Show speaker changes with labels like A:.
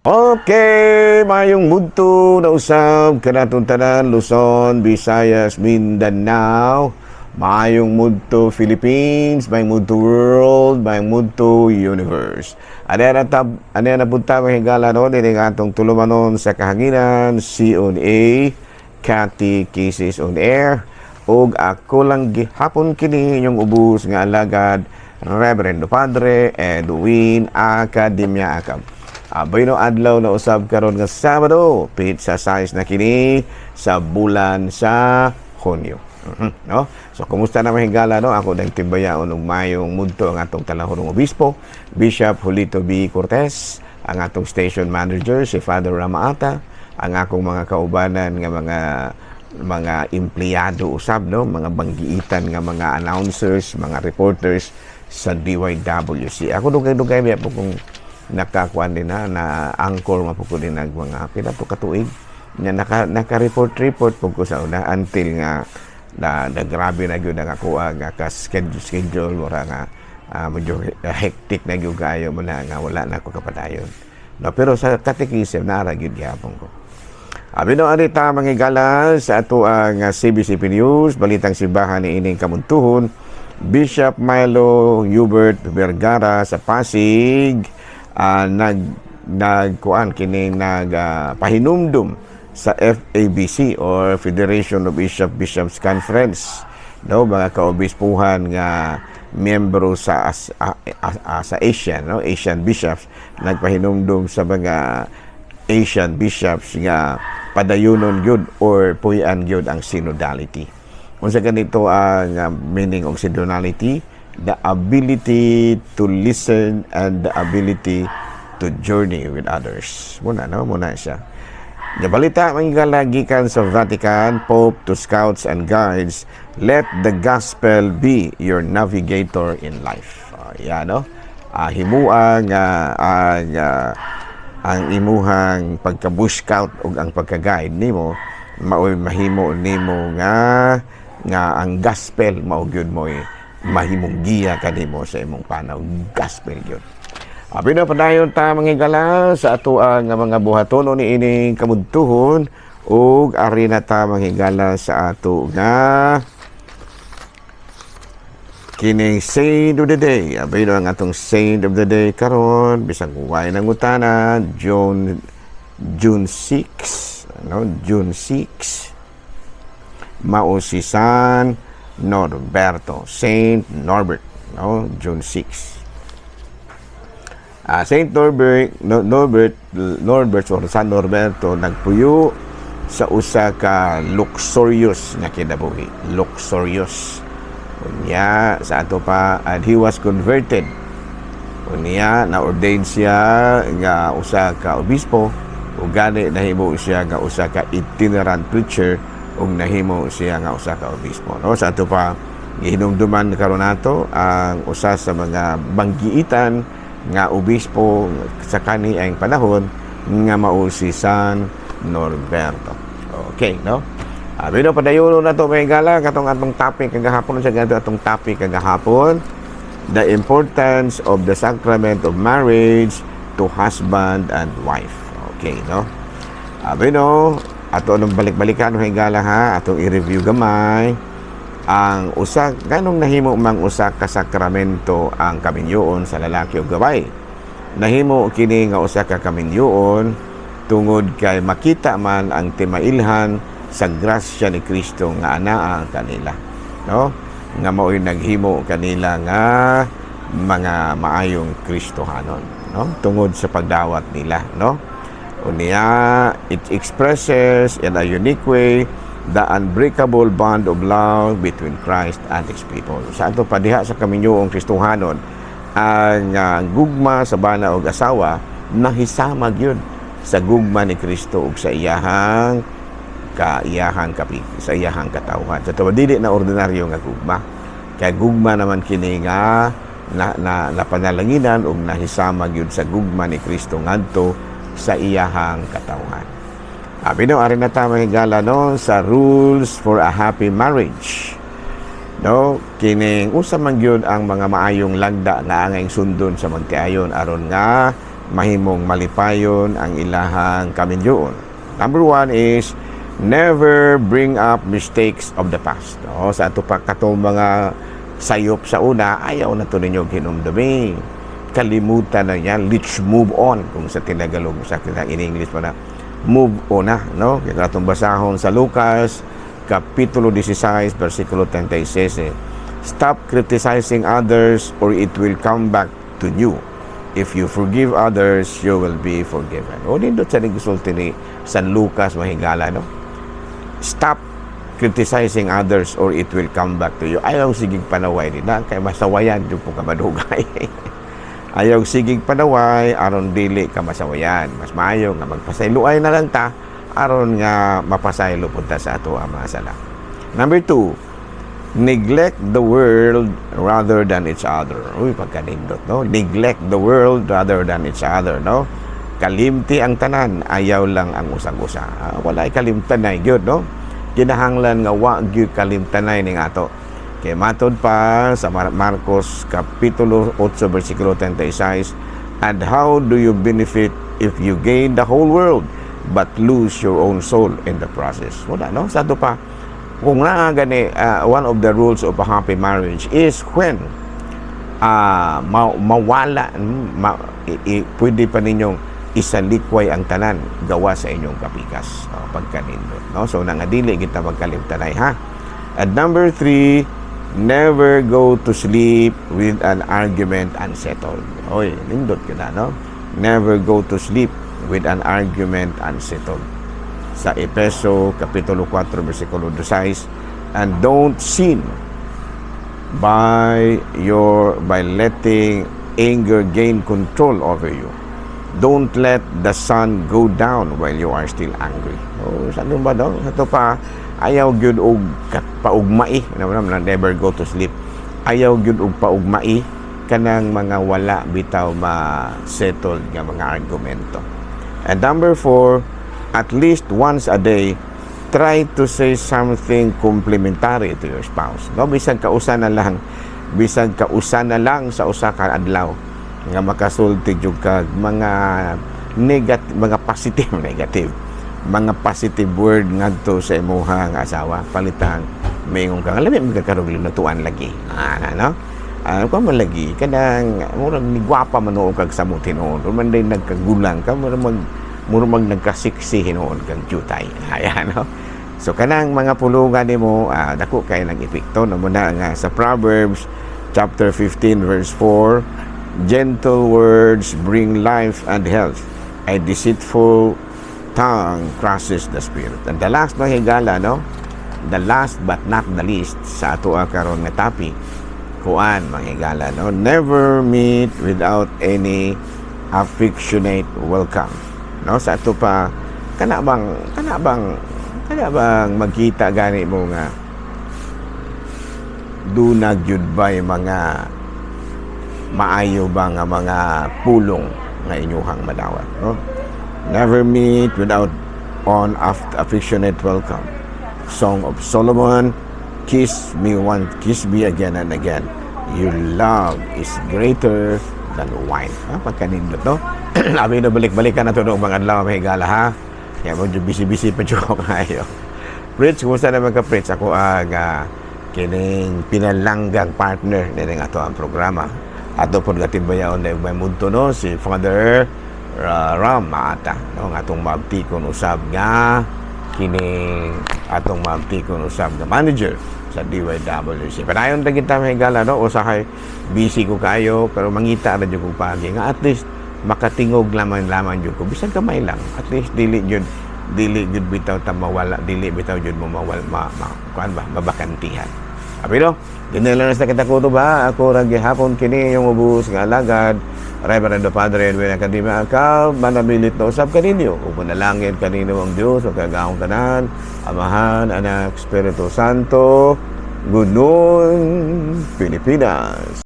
A: Okay, mayong mudto na usab kanatong tanan, Luzon, Visayas, Mindanao, mayong mudto Philippines, mayong mudto world, mayong mudto universe. Ano na tab, ano na punta mga higala, no, dinhi nga atong tulumanon sa kahanginan, CONA, Catechesis on Air, ug ako lang gihapon kini inyong ubos nga alagad, Reverendo Padre Edwin Academia Acab. Abay no, adlaw na usab karon nga Sabado, petsa 6 na kini sa bulan sa Hunyo. No? So kumusta na, mga higala, no? Ako nang timbayaon og mayong mudto ang atong talahurong obispo, Bishop Julito B. Cortez, ang atong station manager si Father Ramaata, ang akong mga kaubanan nga mga empleyado usab, no, mga banggiitan nga mga announcers, mga reporters sa DYWC. Ako dugay-dugay biya po kung nakakuan din na anchor man po ko din nag mga pila to katuig nya naka report report po ko sa una until nga na grabe na gyud ang ako nga ka schedule schedule mura nga medyo hectic na gyud kayo mo na nga wala na ako kapadayon, no? Pero sa catechism naara gyud gihapon ko. Abi no, ari ta, mga higala, sa ato ang CBCP News, balitang simbahan ni ining kamuntuhon. Bishop Milo Hubert Vergara sa Pasig nag nagkuan kini nag pahinumdum sa FABC or Federation of Bishops Conference, no, mga kaobispuhan nga miyembro sa Asian, no, Asian bishops. Nagpahinumdum sa mga Asian bishops nga padayunon gyud or puy-an gyud ang synodality. Unsa ganito ang meaning of synodality? The ability to listen and the ability to journey with others. Muna, no? Muna siya. Balita, mga gikan sa Vatican, Pope to Scouts and Guides, "Let the gospel be your navigator in life." Yan, no? Himuang ang imuhang pagka-bush scout ug ang pagka-guide nimo maoy mahimo nimo nga nga ang gospel mao gyud mo'y mahimong giya kanimo sa imong panaw, gospel gyud. Abi na, padayon ta, mga higala, sa ato ang mga buhatono ni ining kamudtuhon ug ari na ta, mga higala, sa ato nga kining Saint of the Day. Abi no, ang atong Saint of the Day karon, bisag way nangutana, June 6, no, June 6, mao si San Norberto, Saint Norbert, no, June 6. Saint Norbert, no, Norbert, Norbert or San Norberto nagpuyo sa usa ka luxurious nga kinabuhi. Luxurious. Unya, sa ato pa, and he was converted. Unya, na-ordain siya nga usa ka obispo ug gani nahimo siya nga usa ka itinerant preacher ug nahimo siya nga usa ka obispo. No? Sa ato pa, gihinumduman karon nato ang usa sa mga banggiitan nga obispo sa kaniang panahon nga mao si San Norberto. Okay, no? Abi no, padayon na to, mga higala, katong atong topic kagahapon. Sa ganito atong topic kagahapon, the importance of the sacrament of marriage to husband and wife. Okay, no? Abi no, ato nung balik-balikan, mga higala, ha, atong i-review gamay ang usa ganong nahimo mang usa ka sakramento ang kaminyoon sa lalaki ug babae. Nahimo kini nga usa ka kaminyoon tungod kay makita man ang timailhan sa grasya ni Kristo nga anaa kanila, no, nga mao'y naghimo kanila nga mga maayong Kristohanon, no, tungod sa pagdawat nila, no? Unya, it expresses in a unique way the unbreakable bond of love between Christ and His people. Sa ato pa diha sa kaminyoong Kristohanon, ang gugma sa bana og asawa nahisama gyud sa gugma ni Kristo ug sa iyahang ka iyahang kapi sa iyahang katawhan. Sa tuwa, dili na ordinaryo nga gugma. Kay gugma naman kini nga na, na napanalanginan ug nahisama gyud sa gugma ni Kristo ngadto sa iyahang katawhan. Abi no, ari na ta, mga higala, no, sa rules for a happy marriage. No, kining usa man gyud ang mga maayong lagda nga angay sundon sa magtiayon aron nga Mahimong malipayon ang ilahang kaminyoon. Number one is never bring up mistakes of the past. No? Sa ato pa katong mga sayop sa una, ayaw na to ninyo hinumdumi. Kalimutan na yan. Let's move on. Kung sa Tinagalog, sa in English pa na, move on na. No? Kaya atong basahon sa Lucas, Kapitulo 16, versikulo 36. Eh. "Stop criticizing others or it will come back to you. If you forgive others, you will be forgiven." O nindot sa nagsulti ni San Lucas, mahigala, no? Stop criticizing others or it will come back to you. Ayaw sigig panaway nila, kay masawayan jud po ka madugay. Ayaw sigig panaway aron dili ka masawayan. Mas maayo nga magpasayloay na lang ta aron nga mapasaylo pud ta sa ato ang mga sala. Number two, neglect the world rather than each other. Uy, pagkanindot, no? Neglect the world rather than each other, no? Kalimti ang tanan, ayaw lang ang usag-usa. Ah, walay kalimtanay gyud, no? Kinahanglan nga wa gyud kalimtanay ning ato. Kay matod pa sa Marcos Kapitulo 8 versikulo 36, "And how do you benefit if you gain the whole world but lose your own soul in the process?" Wala, no? Sa ato pa, kung naa gani, one of the rules of a happy marriage is when mawala, pwede pa ninyong isalikway ang tanan gawa sa inyong kapikas, no? Pagkanindot, no? So nangadili kita magkalimtanay, ha. And number three, never go to sleep with an argument unsettled. Oy, nindot kita, no? Never go to sleep with an argument unsettled. Sa Epeso Kapitulo 4 versikulo 26, "And don't sin by letting anger gain control over you. Don't let the sun go down while you are still angry." Oh, sa ba daw? Ito pa, ayaw gyud og paugmai. Naman naman, never go to sleep. Ayaw gyud og paugmai kanang mga wala bitaw ma-settle nga mga argumento. And number four, at least once a day, try to say something complimentary to your spouse. No, bisan kausa na lang, bisan kausa na lang sa usa ka adlaw nga makasulti jud kag mga negative, mga positive, negative, mga positive word ngadto sa imuhang asawa. Palitang maingon ka nga labi magkakarog lutuan lagi. Ah, no? Ah, kung man lagi kanang murag ni gwapa man nuon kag samot hinuon, man day nagkagulang ka, murag mag nagkasiksi hinuon kag jutay. Ayan, no? So kanang mga pulungan nimo, dako kay nang epekto, no? Muna nga sa Proverbs chapter 15 verse 4, "Gentle words bring life and health. A deceitful tongue crushes the spirit." And the last, mga higala, no? The last but not the least sa ato karon nga topic, kuan, mga higala, no? Never meet without any affectionate welcome. No? Sa ato pa, kana bang magkita gani mo nga dunag yun ba yung mga maayo ba nga mga pulong nga inyuhang madawat, no? Never meet without an affectionate welcome. Song of Solomon, "Kiss me one, kiss me again and again. Your love is greater than wine." Ha, pagkanindot, no? Labi na balik-balikan na ito noong mga adlaw, may higala, ha? Kaya medyo busy-busy pa dyan ko kayo. Fritz, kumusta naman ka, Fritz? Ako ang kining pinalanggang partner nining ato ang programa. Ato po gatimbayaon na may mudto, no, si Father Ram Maata, no, nga atong maabtikon usab nga kining atong maabtikon usab nga manager sa DYWC. Padayon ta kita, mga higala, no, usahay busy ko kayo pero mangita ra jud kog pagi nga at least makatingog laman-laman jud ko bisan kamay lang. At least dili jud bitaw ta mawala, dili bitaw jud mo mawala, ma, kuan ba, mabakantihan. Abi no, dinala sa kita ko ba, ako ra gihapon kini yung ubos nga alagad, Reverendo Padre Edwin Academia Akaw, manabilit na usab kaninyo. Ug manalangin kanino ang Dios, makagagahom tanan, Amahan, Anak, Espiritu Santo. Good noon, Pilipinas.